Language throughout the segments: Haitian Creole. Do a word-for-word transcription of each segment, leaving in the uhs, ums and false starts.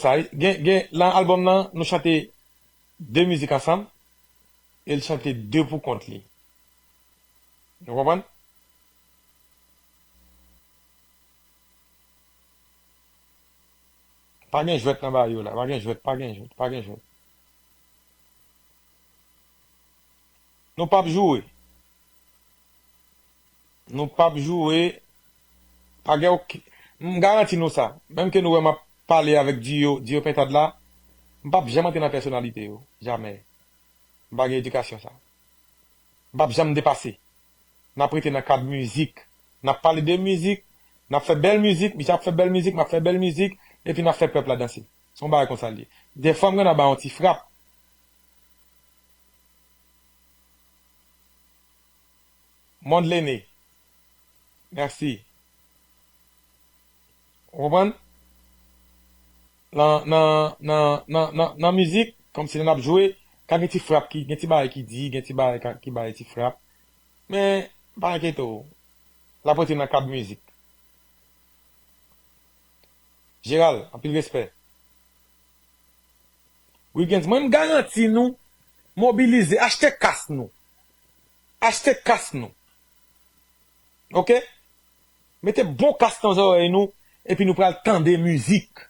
Sa, gen, gen, nan albòm nan, nou chante de mizik ansanm, e l chante de pou kont li. Nou konprann? Pa gen jwèt nan bagay yo la, pa gen jwèt, pa gen jwèt, pa gen jwèt. Nou p ap joure. Nou p ap joure. Pa gen okenn, m garanti nou sa. Menm ke nou wè m ap pale avèk Diyo, Diyo Pentad la, m p ap janm antre nan pèsonalite yo. Jamè. M pa gen edikasyon sa. M p ap janm depase. N ap rete nan kad mizik. N ap pale de mizik. N ap fè bèl mizik. Misye ap fè bèl mizik. M ap fè bèl mizik. Epi n ap fè pèp la danse. Se yon bagay konsa l ye. Dèfwa m gen dwa ba yon ti frap. Mondlane. Mèsi. Ou konprann? Nan, nan, nan, nan, nan, nan mizik, kòmsi lè n ap jwe, ka gen ti frap ki, gen ti bagay ki di, gen ti bagay ka, ki bay ti frap. Men, pa enkyete w. L ap rete nan kad mizik. Jeral, anpil respè. Wilgens, mwen m garanti nou, mobilize, achte kas nou. Achte kas nou. Oke? Mete bon kas nan zòrèy nou, epi nou pral tande mizik.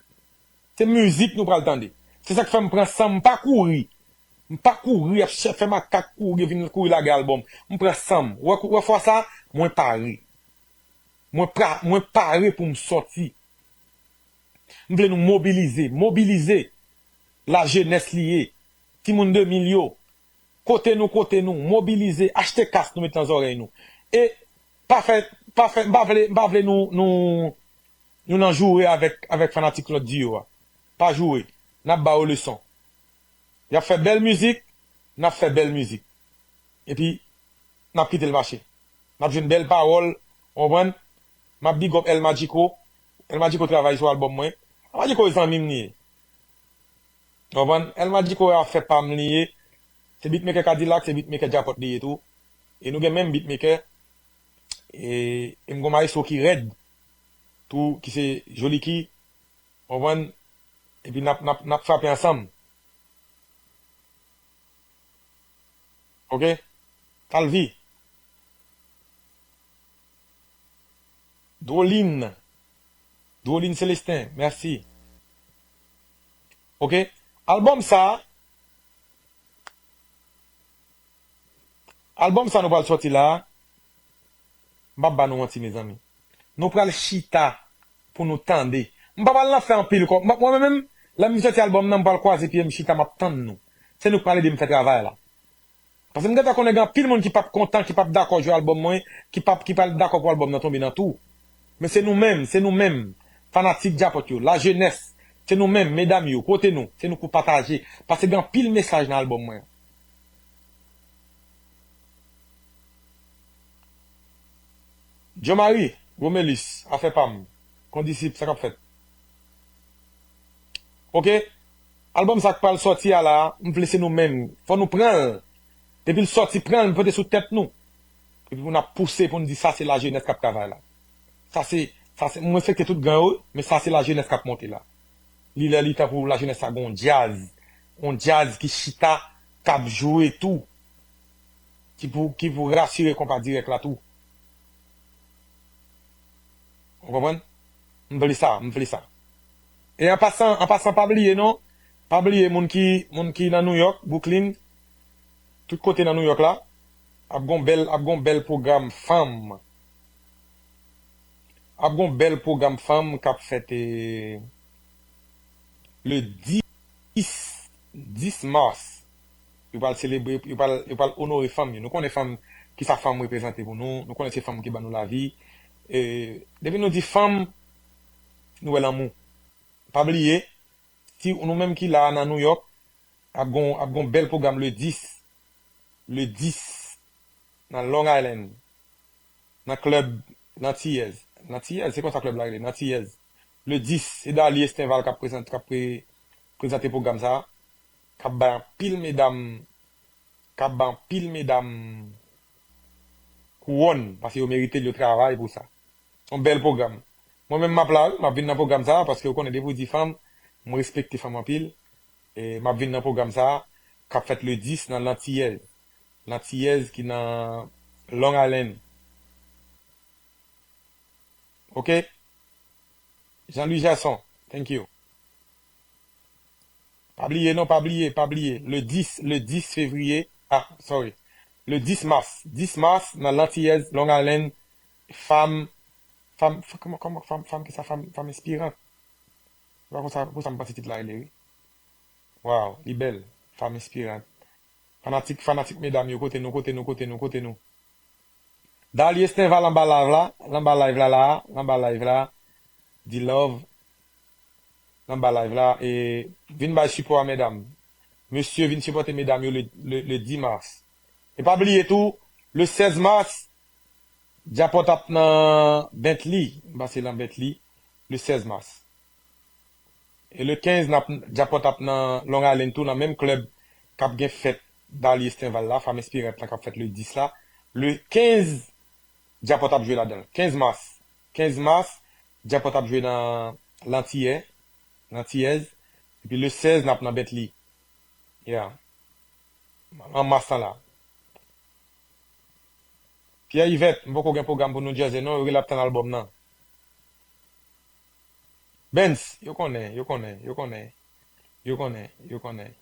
Se mizik nou pral tande. Se sa k fè m pran san m, m pa kouri. M pa kouri, ap chè-, fè makak kouri, vin kouri lage albòm. M pran san m. Ou wè, ou wè fwa sa, mwen pare. Mwen pra-, mwen pare pou m sòti. M vle nou mobilize, mobilize. Lajenès li ye. Timoun de mil yo. Kote nou, kote nou, mobilize, achte kas nou met nan zòrèy nou. E pa fè, pa fè, m pa vle, m pa vle nou, nou, nou nan joure avèk, avèk fanatik Lòt Diyo a. Pa joure. N ap ba yo leson. Y ap fè bèl mizik, n ap fè bèl mizik. Epi, n ap kite l mache. N ap jwenn bèl pawòl, ou konprann? M ap big up El Magico. El Magico travay sou albòm mwen. El Magico e zanmi m li ye. Ou konprann? El Magico a fè pa m li ye. Se beatmaker Kadilak, se beatmaker Djapòt li ye tou. E nou gen menm beatmaker. E, e m gon maestro ki rèd tou, ki se Joliki. Ou konprann? Epi n ap, n ap, n ap frape ansanm. Oke? Talvi. Drolin. Drolin Celestin, mèsi. Oke? Albòm sa, albòm sa nou pral sòti la, m p ap ba nou manti, mezanmi. Nou pral chita pou nou tande. M pa pral nan fè anpil kò-, mwen, mwen menm, lè m sòti albòm nan, m pral kwaze pye m chita, m ap tann nou. Se nou k pral ede m fè travay la. Paske m gentan konnen gen anpil moun ki p ap kontan, ki p ap dakò jwe albòm mwen, ki p ap, ki pral dakò pou albòm nan tonbe nan twou. Men se nou menm, se nou menm, fanatik Djapòt yo, lajenès, se nou menm, medam yo, kote nou, se nou k pou pataje. Paske gen anpil mesaj nan albòm mwen. Djomari, Romelis, afè pa m. Kondisip, sa k ap fèt? Oke? Albòm sa k pral sòti a la, m vle se nou menm. Fò nou pran l. Depi l sòti, pran l, pote sou tèt nou. Epi pou n ap pouse, pou n di sa se lajenès k ap travay la. Sa se, sa se, m respekte tout gran yo, men sa se lajenès k ap monte la. Li lè li tan pou lajenès sa gon djaz. Yon djaz ki chita, k ap jwe tou. Ki pou, ki pou rasire konpa dirèk la tou. Ou konprann? M vle sa, m vle sa. E an pasan, an pasan, pa bliye non. Pa bliye moun ki, moun ki nan New York, Brooklyn, tout kote nan New York la, ap gon bèl, ap gon bèl pwogram fanm. Ap gon bèl pwogram fanm k ap fèt, eh, le dis, dis mas. Yo pral selebre, yo pral, yo pral onore fanm yo. Nou konnen fanm, kisa fanm reprezante pou nou. Nou konnen se fanm ki ban nou lavi. E, depi nou di fanm, nou wè lanmou. Pa bliye, si nou menm ki la a nan New York, ap gon, ap gon bèl pwogram le dis. Le dis, nan Long Island. Nan klèb Lantiyèz. Lantiyèz, se konsa klèb la rele, Lantiyèz. Le dis, se Darly Estenval k ap prezant-, k ap pre-, prezante pwogram sa a. K ap bay anpil medam, k ap bay anpil medam kouwòn, paske yo merite l, yo travay pou sa. Se yon bèl pwogram. Mwen menm m ap la wi, m ap vin nan pwogram sa a, paske w konnen depi w di fanm, M respekte fanm anpil. E m ap vin nan pwogram sa a, k ap fèt le dis nan Lantiyèz. Lantiyèz ki nan Long Island. Ok? Jean Louis Gerson, thank you. Pa bliye non, pa bliye, pa bliye. Le dis, le dis fevriye, ah, sorry. Le dis mas, dis mas, nan Lantiyèz, Long Island, fanm, fanm, fanm, kòman, kòman, fanm, fanm ki sa, fanm, fanm enspirant. Se pa konsa, konsa m panse tit la rele, wi. Waw, li bèl. Fanm enspirant. Fanatik, fanatik medam yo, kote nou, kote nou, kote nou, kote nou? Darly Estenval anba live la, l anba live la, la, l anba live la. Di love, l anba live la, e vin bay sipò a medam. Mesye, vin sipòte medam yo le, le, le dis mas. E pa bliye tou, le sèz mas, Djapòt ap nan Bentley, m pase nan Bentley, le sèz mas. E le kenz, n ap, Djapòt ap nan Long Island tou, nan menm klèb k ap gen fèt Darly Estenval la, Fanm Enspirant lan k ap fèt le dis la. Le kenz, Djapòt ap jwe ladan l. Kenz mas. Kenz mas, Djapòt ap jwe nan Lantiyè, Lantiyèz. Epi le sèz, n ap nan Bentley. Yeah. An mas lan la. Pierre Yvette, m poko gen pwogram pou New Jersey non, yo rele ap tann albòm nan. Benz, yo konnen, yo konnen, yo konnen. Yo konnen, yo konnen.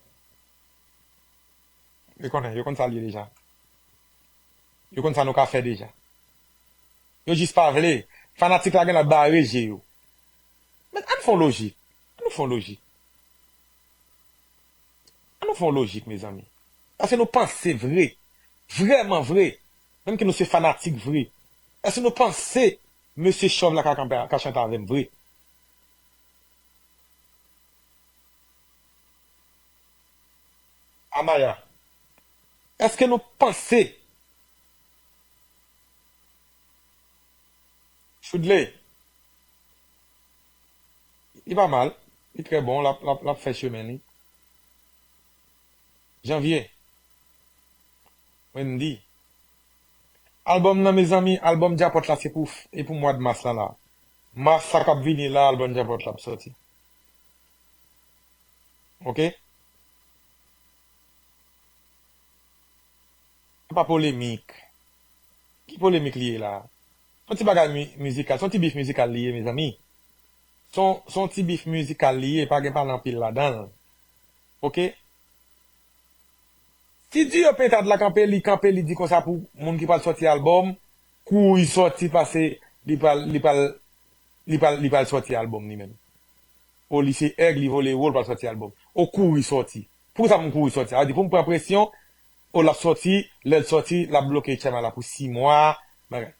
Yo konnen, yo konn sa l ye deja. Yo konn sa nou ka fè deja. Yo jis pa vle. Fanatik la gen lòt bare je yo. Men ann fè yon lojik. Ann nou fè yon lojik. Ann nou fè yon lojik, mezanmi. Èske nou panse vre, vrèman vre, menm ke nou se fanatik vre, èske nou panse mesye Chòv la ka kanpe, ka chante avè m vre? Amaya, èske nou panse Choudley, li pa mal. Li trè bon. L ap, l ap, l ap fè chemen li. Janvye. Wendy. Albòm nan, mezanmi, albòm Djapòt la, se pou, e pou mwa d mas la, la. Mas sa k ap vini la, albòm Djapòt la ap sòti. Ok? Se pa polemik. Ki polemik li ye la? Se yon ti bagay mi-, mizikal, se yon ti bif mizikal li ye, mezanmi. Se yon, se yon ti bif mizikal li ye, pa gen pale anpil ladan l. Ok? Si Duo Pentad la kanpe, li kanpe, li di konsa pou moun ki pral sòti albòm, kouri sòti, pase li pral, li pral, li pral, li pral sòti albòm li menm. O, li se èg, li vole wo, l pral sòti albòm. O, kouri sòti. Poukisa pou m kouri sòti? Sa vle di pou m pran presyon, o, l ap sòti, lè l sòti, l ap bloke channel la pou sis mwa, bagay.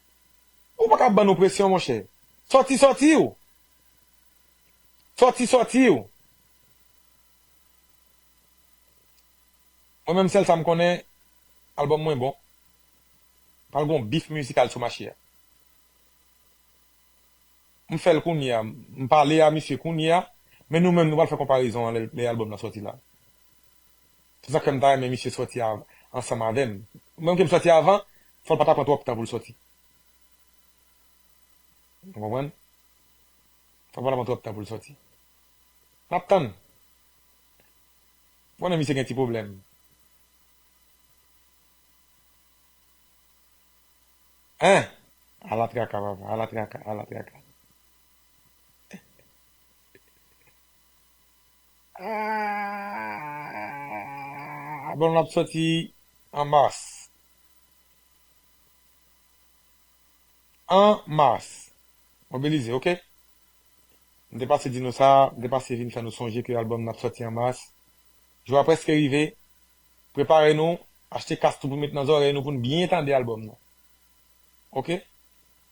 Ou pa ka ban nou presyon, monchè. Sòti, sòti w. Sòti, sòti w. Mwen menm, sèl sa m konnen, albòm mwen bon. Pral gon bif mizikal sou mache a. M fè l kounye a. M pale a misye kounye a. Men nou menm, nou pral fè konparezon an lè, lè albòm nan sòti la. Se sa k fè m ta renmen misye sòti av-, ansanm avè m. Menm ke m sòti avan, fò l pa ta pran twòp tan pou l sòti. Ou konprann? Fò l pa ta pran twòp tan pou l sòti. N ap tann. Ou konnen misye gen ti pwoblèm. Hein? Ala traka, papa. Ala traka, ala traka. Ah, bon, l ap sòti an mas. An mas. Mobilize, ok? M te pase di nou sa, m te pase vin fè nou sonje ke albòm nan ap sòti an mas. Jou a prèske rive. Prepare nou, achte kas nou pou met nan zòrèy nou pou n byen tande albòm nan. Ok?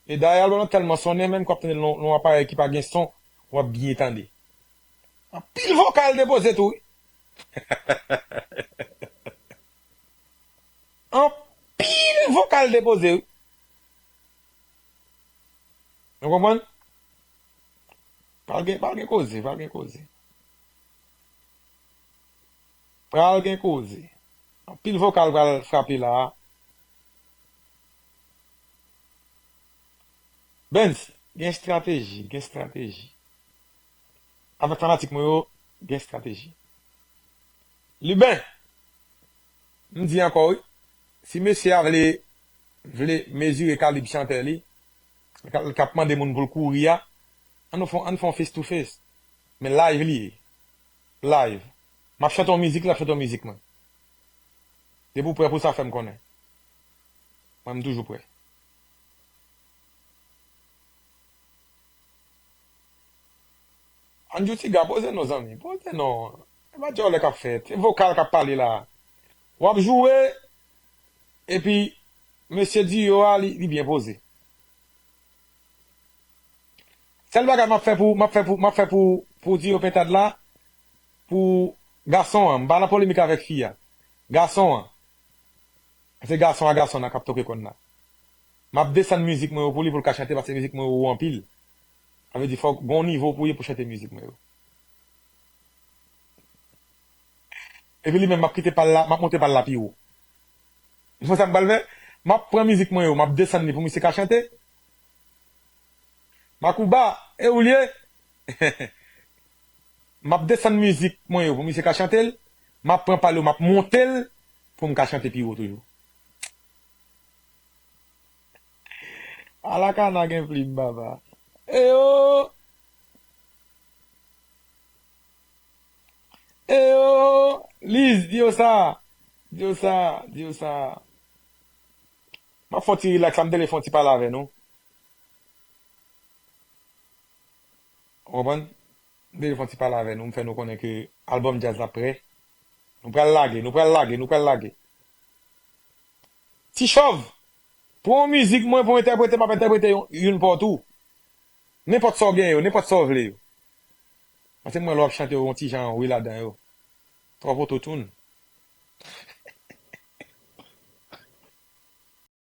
E dayè albòm nan tèlman sonnen, menm k w ap tande l nan yon aparèy ki pa gen son, w ap byen tande. Anpil vokal depoze tou, wi. Anpil vokal depoze, wi. Nou konprann? Pral gen, pral gen koze, pral gen koze. Pral gen koze. Anpil vokal pral frape la a. Benz, gen estrateji, gen estrateji. Avèk fanatik mwen yo, Gen estrateji. Liben, m di ankò wi, si mesye a vle, vle mezire kalib chantè li, k ap, k ap mande moun pou l kouri a, ann fè, ann fè yon face to face. Men live li ye. Live. M ap chante yon mizik, l ap chante yon mizik mwen. Depi w prè pou sa, fè m konnen. Mwen, m toujou prè. Andrew Tiga, poze non zanmi, poze non. E pa djòlè k ap fèt, se vokal k ap pale la. W ap joure, epi mesye Diyo a, li, li byen poze. Sèl bagay m ap fè pou, m ap fè pou, m ap fè pou, pou Diyo Pentad la, pou gason an, m pa nan polemik avèk fi a. Gason an, se gason a gason nan k ap toke kòn nan. M ap desann mizik mwen yo pou li, pou l ka chante, paske mizik mwen yo wo anpil. Sa vle di fòk gon nivo pou ye pou chante mizik mwen yo. Epi li menm, m ap kite pa l la, m ap monte pa l la pi wo. Ou konn sa m pral fè? M ap pran mizik mwen yo, m ap desann li pou misye ka chante. Makouba, e ou l ye? M ap desann mizik mwen yo pou misye ka chante l. M ap pran pa l yo, m ap monte l pou m ka chante pi wo toujou. Ala kana gen plim, papa. Eyo! Eyo! Liz, di yo sa! Di yo sa! Di yo sa! M ap fè yon ti relax la, m te vle fè yon ti pale avè nou. Ou konprann? M te vle fè yon ti pale avè nou, m fè nou konnen ke albòm djaz la prè. Nou pral lage, nou pral lage, nou pral lage. Ti Chòv, pran yon mizik mwen pou m entèprete, m ap entèprete yon, youn pa w tou. Nenpòt sa w genyen yo, nenpòt sa w vle yo. Paske m wè lè w ap chante yo, yon ti jan wi ladan yo. Twòp ototoun.